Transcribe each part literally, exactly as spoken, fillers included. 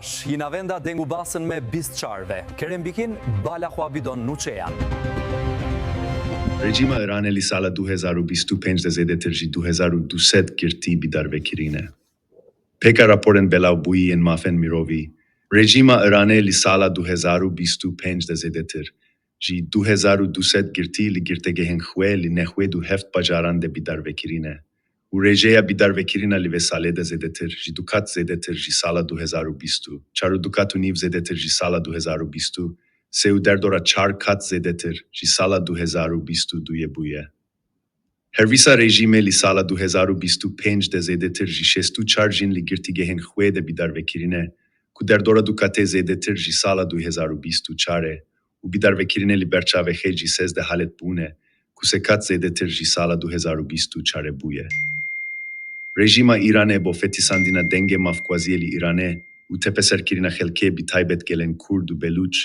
Ji navenda deng û basin me bîst çar ve. Kerem bikin, bala xwe bidon nûçeyan. Rejîma Îranê li sala du hezar û bîst û pênc de zêdetir ji du hezar û du sed girtî bidarvekirîne. Pêka raporên belavbûyî yên mafên mirovî, rejîma Îranê li sala du hezar û bîst û pênc de zêdetir ji du hezar û du sed girtî li girtîgehên xwe li nehwêd û heft bajaran de bidarvekirîne û rêjeya bidarvekirina li vê salê de zêdetir ji du qat zêdetir ji sala du hezar û bîst û çar û du qat û nîv zêdetir ji sala du hezar û bîst û sê û derdora çar qat zêdetir ji sala du hezar û bîst û duyê bûye. Her wisa rejîmê li sala du hezar û bîst û pênc de zêdetir ji şêst û çar jin li girtîgehên xwe de bidarvekirîne, ku derdora du qatê zêdetir ji sala du hezar û bîst û çar e û bidarvekirîne li ber çavê xwe ji sêzdeh halet bûne, ku sê qat zêdetir ji sala du hezar û bîst û çar e bûye. Rejîma Îranê bo fetisandina dengê mafxwaziyê li Îranê û tepeserkirina xelkê, bi taybet gelên Kurd û Belûç,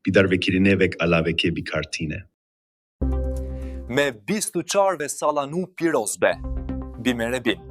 bidarvekirînê wek alavekê bi kar tîne. Me bîst û çar ve sala nû pîroz be. Bi me re bin.